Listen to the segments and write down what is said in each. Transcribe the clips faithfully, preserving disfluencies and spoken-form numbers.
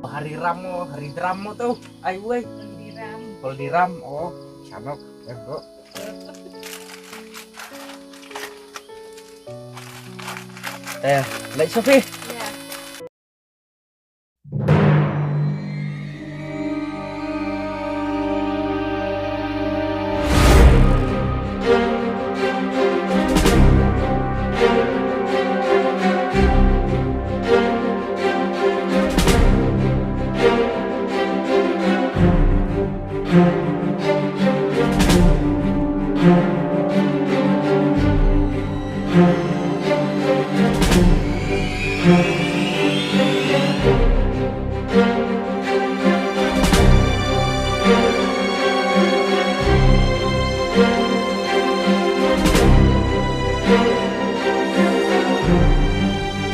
Hari Ram mo, hari Dram mo tu. Ai wei. Holiday Ram. Holiday Ram, oh. Shanok, eh, bro. Eh, leit Sophie.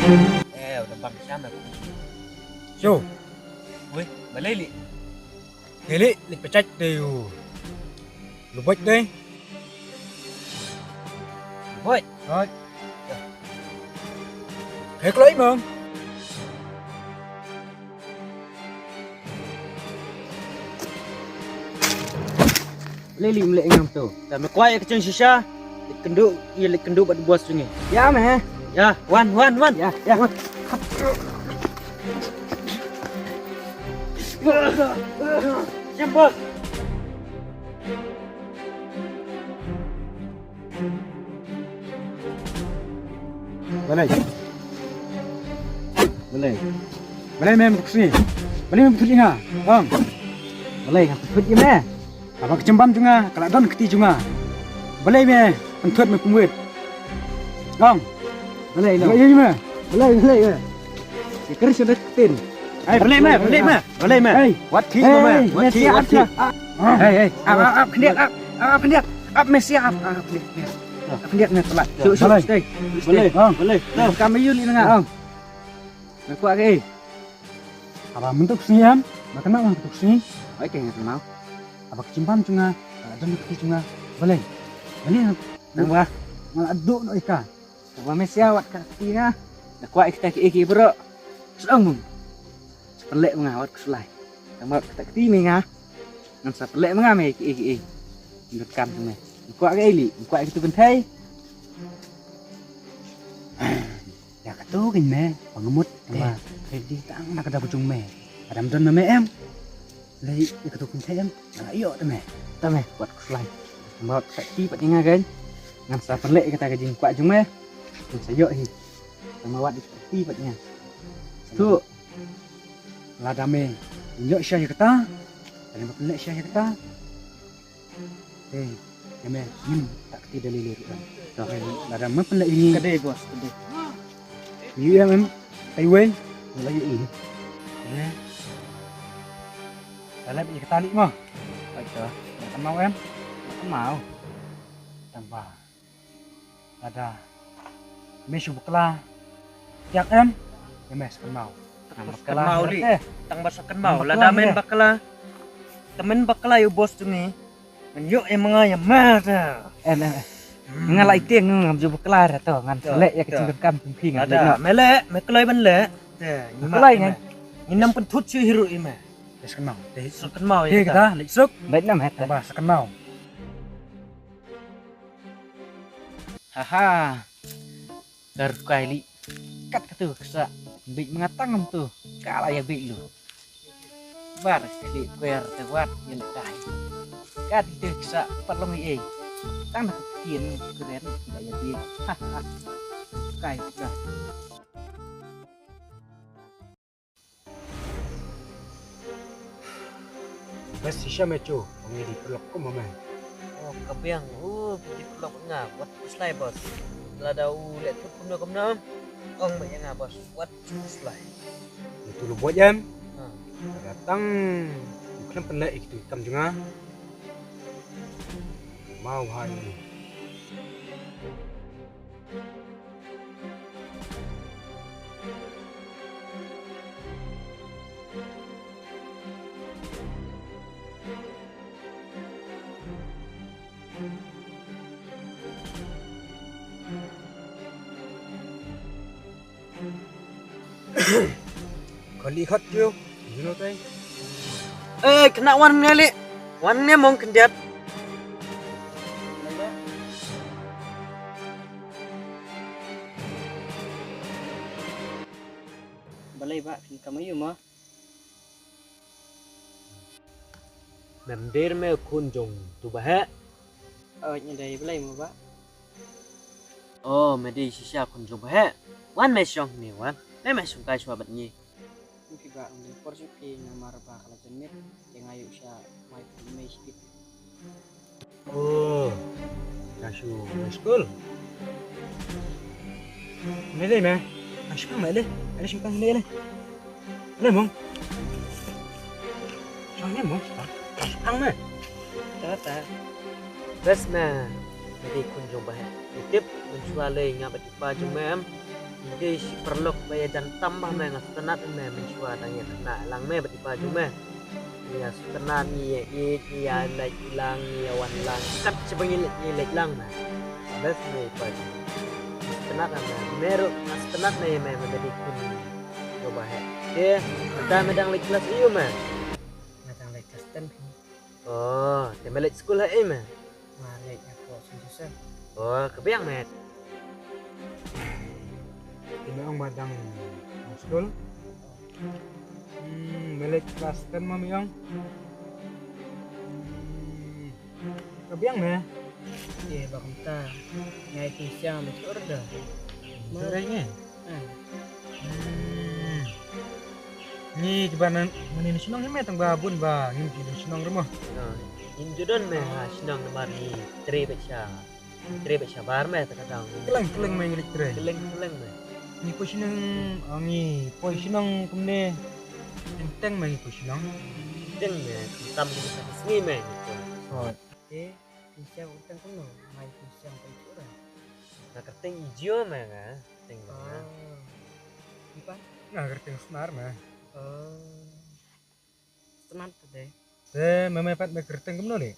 Ïa. Eh, udah bang siapa? Yo. Weh, balei li? Ngi leit, leit pynjah te u. Lubot dei. Lubot. Lubot. Hei kloi mong. Lei lei mlei ngam tu. Tang me kwai ka jong shisha. Leit kynduh, ïa leit kynduh bad boss jong ngi. Ïa me. Ïa, wan, wan, wan. Ïa, ïa. Wan. Jump, boss. Balei? Balei? Balei me, me khuslai? Balei me pynthut ïa nga? Ong. Balei nga pynthut ïa me? Haba ka jingbam jong nga ka la don kti jong nga. Balei me pynthut me pynwit? Ong. Balei no? Balei me? Balei, balei me? Ïa kris ïa dak ktien. Hei, balei me, balei me, balei me. Hei. Wat khih mo me, wat khih, wat khih. Hei, hei, ap, ap, ap, khyndiat, ap, ap, khyndiat. Ap, me sia, ap, ap, khyndiat, khyndiat. Ap, khyndiat me, telat. Suk, suk, stay. Balei, balei. Kam ayu li na nga. Me kwah kaei? Haba mynta ka sngi em, me kynmaw mynta ka sngi. Oi, te nga kynmaw. Haba ka jingbam jong nga ka la don kti jong nga. Balei? Balei? Tang ba nga la duh noh ïa ka. Tang ba me sia wat ka kti nga. Nga kwah ïa kita kiei kiei baroh. Sdang mung. Sa pynleh ma nga wat khuslai. Tang ba kita kti me nga. Ngan sa pynleh ma nga me kiei kiei. Ngan donkam jong me. Me kwah kaei li? Me kwah ïa katu kynthei? Ïa katu kynthei me, ba nga mut, tang ba, eh, dei tang na ka daw ka jong me. Adam don ma me em. Lei ïa katu kynthei em, nga la ïoh te me. Te me, wat khuslai. Tang ba wat khuslai pat ïa nga kein. Ngan sa pynleh ïa kata ka jingkwah jong me. Ngan sa ïoh hi. Tang ba wat khuslai pat ïa nga. Tu. Lada me ïoh sha ïa kata. Lada me pynleh sha ïa kata. Te, ïa me, ngin tak ti da lili ruh. To, lada me pynleh ïa ngi. Ka dei, boss, ka dei. Ïa em, em, tai wei, la ïa i. Ïa. Lada ïa ka tali mo. Ai to, ïa ka mau em. Ïa ka mau. Tang ba. Lada me shu bakla. Tiak em. Ïa me sa kynmaw. Tang ba sa kynmaw li. Tang ba sa kynmaw. Lada men bakla. Te men bakla ïa u boss jong ngi. Ngan ïoh ïa ma nga ïa ma ta. Em, em, em. Nga la ïa tieng ngam ju bakla ra to. Ngan sa leh ïa ka jingdonkam jong phi ngan leh noh. Me leh, me kloi ban leh. Te, ngi ma kloi ngan. Ngi nam pynthut shu hi ruh ïa me. Sa kynmaw. Sa kynmaw ïa kata. Leh suk. Leh nam he ta. Ba sa kynmaw. Haha. Ka rukai li. Kat katu ka ksa. Bit ma nga tang tu. Ka la ïa bit lu. Bar kali kwer te wat ïa le kai. Kat katu ka ksa pat long ei. Tang na ka kien kren la ïa bit. Ha ha. Kai ka. Bas shisha me chu, ngi di paralok kumba me. Oh, ka biang, u, di paralok nga, wat khuslai, boss. Lada u leh thut kumno kumno, ong me ïa nga, boss, wat khuslai. Itu lu buat jam. Ha. Datang, u kena pynleh itu kam jong nga. Mau hai. Li khot tu. Jino tai. Eh, kena wan ne li. Wan ne mong kendiat. Balai ba, kin kamayu ma. Mem dir me khun jong tu ba he. Oh, ni dei balai mo ba. Oh, me dei shisha khun jong ba he. Wan me shong ni wan. Me me shong kai shwa bat ni. Phi ba, ang por shu phi namar ba kala jan met. Te nga yu sha mai phi me shikit. Oh, ka shu high school. Mele me, ka shu kang mele, ada shu kang mele. Mele mong. Shu kang mong, shu kang me. Ta ta. Bes me, mele khun jong ba he. Tip, mynshuwa lei nga ba pa jong me em. Ngi dei shi paralok ba ïa jan tam ba me nga sngewtynnat me mynshuwa dang ïa khynnah lang me bad i pa jong me. Ngi ïa sngewtynnat ngi ïa ïeit ngi ïa leit lang ngi ïa wan lang kat shaba ngi leit ngi leit lang me. Bes me i pa jong me. Sngewtynnat me me ruh nga sngewtynnat me ïa me me dei khun. Jong ba he. Te mynta me dang leit klas ïu me. Nga dang leit klas ten. Oh, te me leit skul ha ei me. Nga leit ïa ko Saint Joseph. Oh, ka biang me. Te me ong ba dang skul. Hmm, me leit klas ten ma me ong. Hmm, ka biang me. Ye ba kumta. Ngai ki siang me order. Order ngai. Hmm. Hmm. Ni kiba nan mani na shnong hi me tang ba bun ba ngim ki na shnong ruh mo. Ah, ngim ju don me ha shnong namar ngi tre bad sha. Tre bad sha bar me ta ka dang. Keleng keleng me ngi leit tre. Keleng keleng me. Ngi poi shnong, ah, ngi poi shnong kumne. Teng teng me ngi poi shnong. Teng me kam kam ngi ta sngi me ngi poi. Oh. Te ngi siang utang kumno, mai ngi siang poi tu ra. Na kerteng ijio me nga. Teng. Ah. Ipan? Nga kyrteng Snar me. Oh. Snar tu deh. Te me me pat me kyrteng kumno le?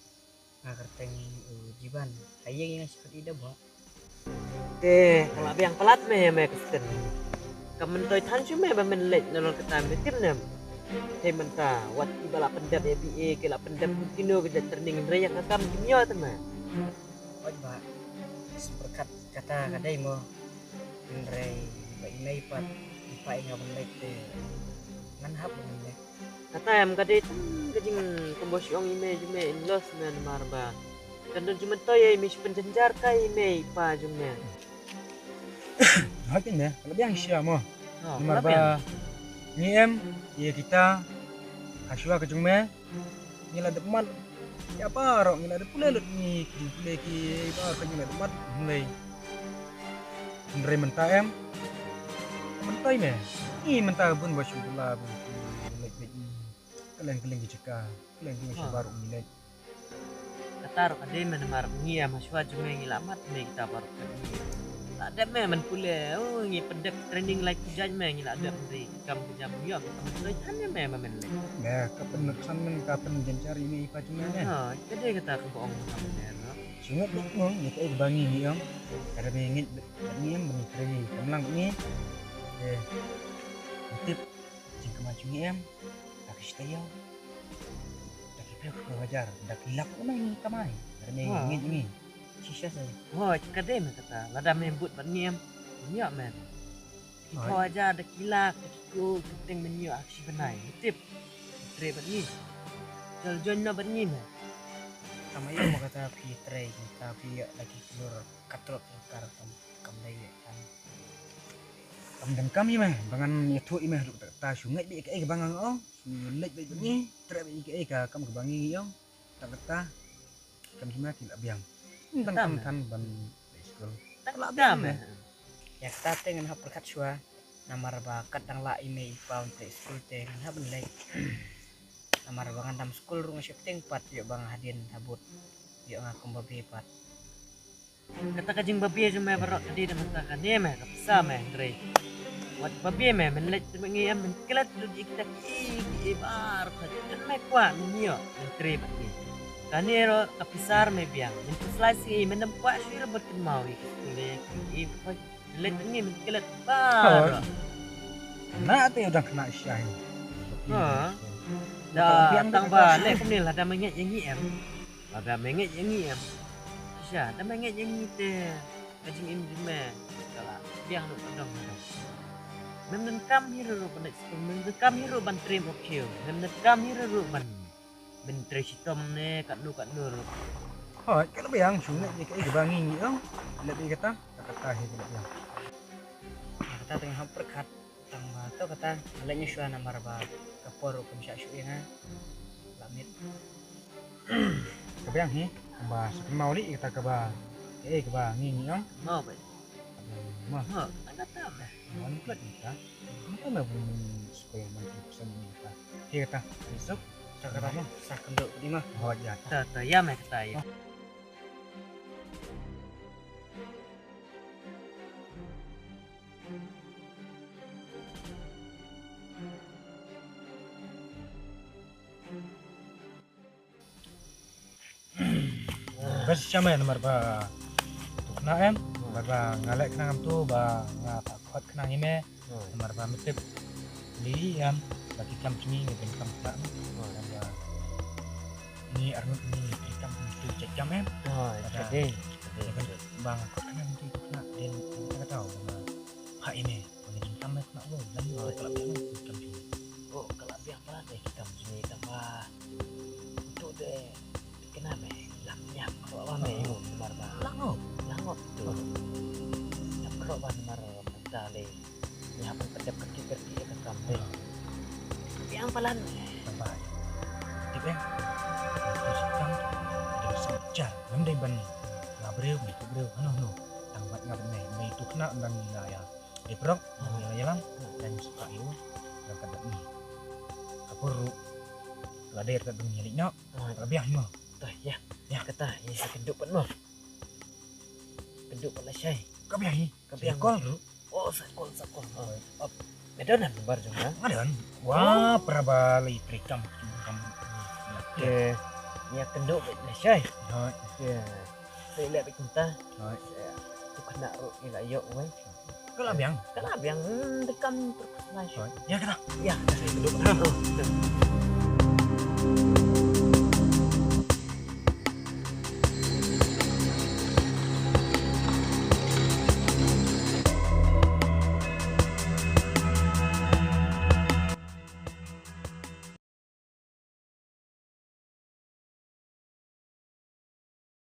Nga kyrteng u Jiban. Aye ngi nga sipet ida bo. Te kala biang palat me me kyrteng. Ka men toi than shu me ba men leit na lor kata me tim nem. Te mynta wat ki ba la pyndep ya B A ki la pyndep kino ki da training re ya ka kam kim yo te me. Wat ba. Seperkat kata ka dei mo. Hynrei ba i mei pat i pa i nga ban leit te ngan hap ban leit. Kata em ka dei tang ka jing kumba shu ong i mei jong me in los me namar ba kan don jingmyntoi ïa i mei shu pynjynjar ka i mei i pa jong me. Hoi teng me ka la biang sha mo. Namar ba ngi em ïa kita ha shuwa ka jong me. Ngi la dep mat ïa baroh ngi la dep pule lut ngi ki pule ki baroh ngi la dep mat hynrei hynrei mynta em mynta i me ngi mynta bun ba shu la bun lek lek ngi keleng keleng ki jaka keleng keleng shu baroh ngi lek. Kata ruh ka dei me namar ngi em ha shuwa jong me ngi la mat ne kita baroh ka ngi la dep me men pule. Oh ngi pyndep training lai ki jait me ngi la dep ri. Kam ka jam ïoh ka men leit han ïa me ma men leit. Nga ka pynrkhan men ka pynjynjar ïa me i pa jong me ne. Ha ka dei kata ka ba ong ka men ne no. Shu ngeit beit mo ïa kaei kaba ngi ngi ong. Ka dei me ngeit beit ngi em ban trei kam lang ngi. Eh. Tip jingkmen jong ngi em. Ka ki shtei ïa. Da ki phew phew hajar da ki lak ma ngi kamai. Da me ngeit ngi. Shisha sa. Hoi ka dei me kata lada me bud ban ngi em. Ïa me. Ki phew hajar da ki lak da ki ko ki teng men ïoh ha ki shi bnai. Tip. Trei bad ngi. Jol join na bad ngi me. Tama ïa mo kata phi trei kata phi ïa da ki klur katrok kar kam kam dei ïa kan. Kam dang kam ïa me ba ngan ïathuh ïa me ruh kata shu ngeit bad ïa kaei kaba ngan ong shu leit bad ngi trei bad ïa kaei ka kam kaba ngi ong. Tang kata kam jingma ki la biang. Tang kam than ban leit skul. Tang la biang me. Ïa kata te ngan hap pyrkhat shuwa. Namar ba kat dang la i mei i pa un leit skul te ngan hap ban leit. Namar ba ngan dam skul ruh nga sheptieng pat ïoh ba nga hadien habud ïoh nga kum babe pat. Kata ka jingbabe jong me baroh ka dei da mynta kane me ka pisa me hynrei wat babe me men leit te me ngi em men klet lut ïa kita ki i ki i baroh ka jong me kwah men ïoh men trei bad ngi. Kane ruh ka pisa me biang men pynslai sngi men ym kwah shuh ïa ka bad kynmaw ïa ki skul ïa ki i. Leit ngi men klet baroh. Na te u dang kena shai. Ha. Da biang tang ba leh kumne, lada me ngeit ïa ngi em. Lada me ngeit ïa ngi em. Shisha, da me ngeit ïa ngi te ka jingim jong me ka la biang ruh ka dong ka dong. Mem donkam hi ruh ban leit skul, mem donkam hi ruh ban trei u khiew, mem donkam hi ruh ban, ban trei shitom ne katno katno ruh. Hooid, ka la biang shu ngeit ïa kaei kaba ngi ngi ong. Leh ïa kata, ka kata hi ka la biang. Kata tang hap pyrkhat. Tang ba to kata, nga leit shuwa namar ba ka por ruh kam shah shuh ïa nga. La miet. Ka biang hi, ba sa kynmaw lei kata kaba, eh, kaba ngi ngi ong. Mo ba. Mo. Mo, kata kata ba. Mo ni plat ni ka. Mo ka na bun skul man ki pesan ni ka. Hi kata, besok. Sa kata mo, sa kynduh ni mo. Oh, ya. Ta ta ya me kata ya. Bas shame namar ba tu khynnah em, namar ba nga leh khnang tu ba nga ta khot khnang ïa me, namar ba me tip li em, ba ki kam jong ngi ngi donkam khynnah em. Namar ba ngi arngut ngi ki kam ngi tu check jam em. Ba nga khot khnang tu tu khynnah, dei kata ka daw ba nga phah ïa me. Ba ngi donkam me khynnah, oh, lane to ka la biang me kam jong ngi. Oh, ka la biang palat de ki kam jong ngi, tang ba to de kena me, lam ñiap kro ba me, oh, namar ba. Lang oh. Lang oh to. Ñiap kro ba namar mynta le. Ñiap ban pyndep kyrkieh kyrkieh ïa ka kam de. Biang palat me. Tang ba. Tip eh. Ka kam de sa jar. Ngam dei ban nga briew, nga briew. Hano hano. Tang ba nga ban me, me tu khynnah ban ngi la ïa. Dei prok, ïalang, ïalang, dan suka ïa u, dan ka dak ni. Ka por ruh la der ka dang ïa leit noh. Ka biang hi mo. Toh, ïa. Ïa. Kata, ïa sa kynduh pat mo. Kynduh pat lashai. Ka biang hi. Ka biang. Sa call ruh. Oh, sa call, sa call. Oh. Me don nambar jong nga? Nga don. Wah, para ba lei trei kam, kam. Ïa kynduh pat lashai. Ïa. Sa leh pat kumta. Ïa. Tu khynnah ruh ïa la ïoh wei. Ka la biang. Ka la biang, hmm, de kam terus lai. Ïa kata. Ïa, ka dei duk. Ha.